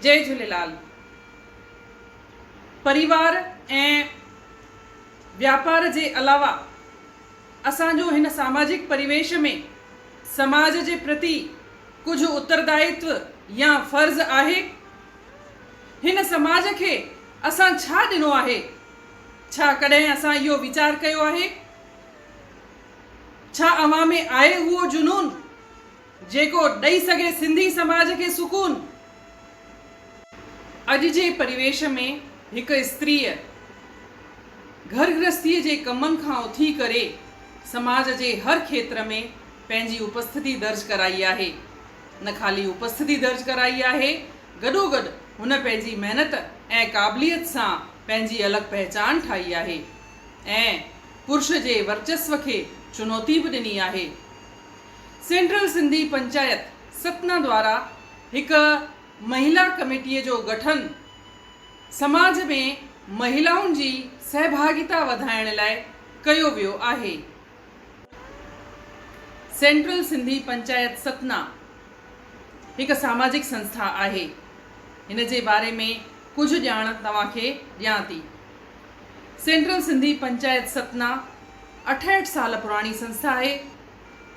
جئي جهوليلال. پريوار ۽ وياپار جي علاوه اسان جو هن ساماجڪ پريويش ۾ سماج جي پرتي ڪجهه اتردائتو يا فرض آهي؟ هن سماج کي اسان ڇا ڏنو آهي؟ ڇا ڪڏهن اسان اهو ويچار ڪيو آهي؟ ڇا اوهان ۾ آهي اهو جنون جيڪو ڏئي سگهي سنڌي سماج کي سڪون؟ اڄ جي پريويش ۾ هڪ استريء گهر گرهستيء جي ڪمن کان اٿي ڪري سماج جي هر کيتر ۾ پنهنجي اپسٿتي درج ڪرائي آهي. نه خالي اپسٿتي درج ڪرائي آهي، گڏوگڏ هن پنهنجي محنت ۽ قابليت سان پنهنجي الڳ پهچان ٺاهي آهي ۽ پرش جي ورچسو کي چنوتي به ڏني آهي. سينٽرل سنڌي پنچائت ستنا دوارا هڪ مهيلا ڪميٽيء جو گٺن سماج ۾ مهيلائن جي سهڀاڳيتا وڌائڻ لاء ڪيو ويو آهي. سينٽرل سنڌي پنچائت ستنا هڪ ساماجڪ سنسٿا آهي. هن جي باري ۾ ڪجهه ڄاڻ توهان کي ڏيان ٿي. سينٽرل سنڌي پنچائت ستنا 68 سال پراڻي سنسٿا آهي.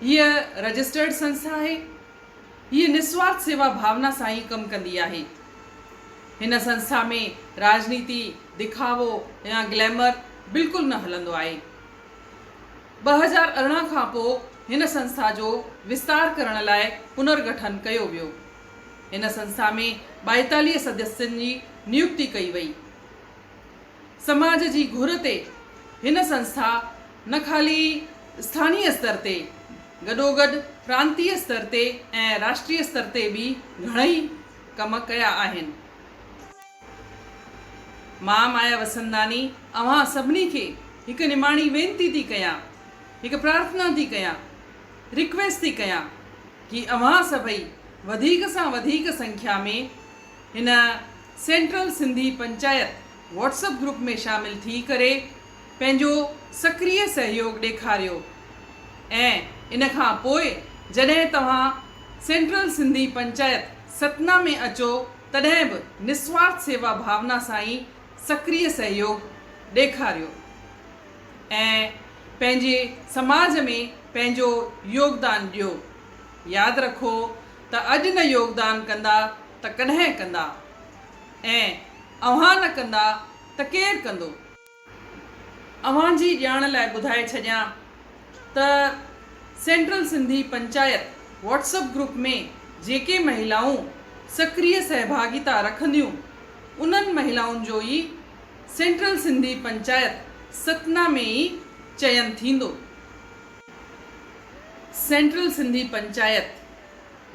هيء رجسٽرڊ سنسٿا آهي. هيء نسوارٿ سيوا ڀاونا سان ئي ڪم ڪندي آهي. هن سنسٿا ۾ راڄنيتي، دکاوو يا گليمر بلڪل نه هلندو آهي. 2018 کان پوء هن سنسٿا جو وستار ڪرڻ لاء پنرگٺن ڪيو ويو. هن سنسٿا ۾ 42 سدسين جي نيوڪتي ڪئي وئي. سماج جي گهر تي هن سنسٿا نه خالي اسٿانيه استر تي گڏوگڏ پرانتيه استر تي ۽ راشٽريه استر تي به گهڻئي ڪم ڪيا آهن. مان مايا وسنداني اوهان سڀني کي هڪ نماڻي وينتي ٿي ڪيان، هڪ پرارٿنا ٿي ڪيان، رڪويسٽ ٿي ڪيان ڪي اوهان سڀئي وڌيڪ سان وڌيڪ سنکيا ۾ هن central Sindhi panchayat WhatsApp group ۾ شامل ٿي ڪري پنهنجو سڪريه سهيوڳ ڏيکاريو ۽ ان کان پوء جڏهن توهان سينٽرل سنڌي پنچائت ستنا ۾ اچو تڏهن به نسوارٿ سيوا ڀاونا سان ئي سڪريه سهيوڳ ڏيکاريو ۽ پنهنجي سماج ۾ پنهنجو يوگدان ڏيو. ياد رکو ته اڄ نه يوگدان ڪندا ته ڪڏهن ڪندا ۽ اوهان نه ڪندا ته ڪير ڪندو؟ اوهان جي ڄاڻ لاء ٻڌائي ڇڏيان ته central Sindhi panchayat WhatsApp group ۾ جيڪي مهيلائون سڪريه سهڀاڳيتا رکنديون انهن مهيلائن جو ئي سينٽرل سنڌي پنچائت ستنا ۾ ئي چين ٿيندو. Central Sindhi panchayat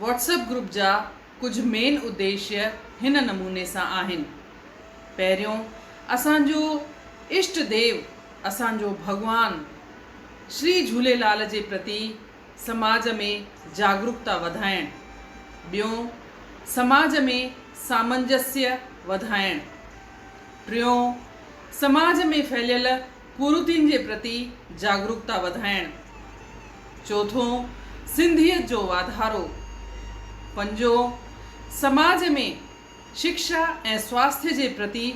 WhatsApp group جا ڪجهه مين اديشيه هن نموني سان آهن. پهريون، اسان جو اشٽ ديو، اسان جو ڀڳوان شري جهوليلال جي پرتي سماج ۾ جاگروڪتا وڌائڻ. ٻيون، سماج ۾ سامنجسيه وڌائڻ. ٽيون، سماج ۾ ڦهليل ڪورتين جي پرتي جاگروڪتا وڌائڻ. چوٿون، سنڌيت جو واڌارو. پنجون، سماج ۾ شڪشا ۽ سواسٿيه جي پرتي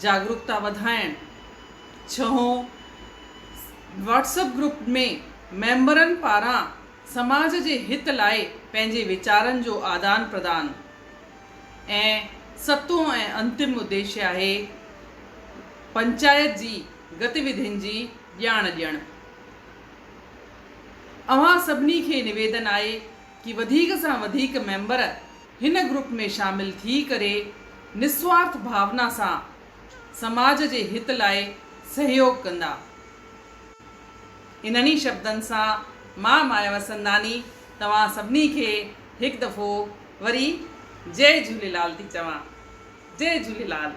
جاگروڪتا وڌائڻ. ڇهون، واٽس اپ گروپ ۾ ميمبرن پاران سماج جي هت لاء پنهنجي ويچارن جو آدان پردان. ۽ ستون ۽ انتم اديشيه آهي پنچائت جي گتيوڌين جي ڄاڻ ڏيڻ. اوهان سڀني کي نويدن آهي ڪي وڌيڪ سان وڌيڪ ميمبر هن گروپ ۾ شامل ٿي ڪري نسوارٿ ڀاونا سان سماج جي هت لاء سهيوڳ ڪندا. انهن ئي شبدن سان مان مايا وسنداني توهان سڀني کي هڪ دفعو وري جئي جهوليلال ٿي چوان. جئي جهوليلال.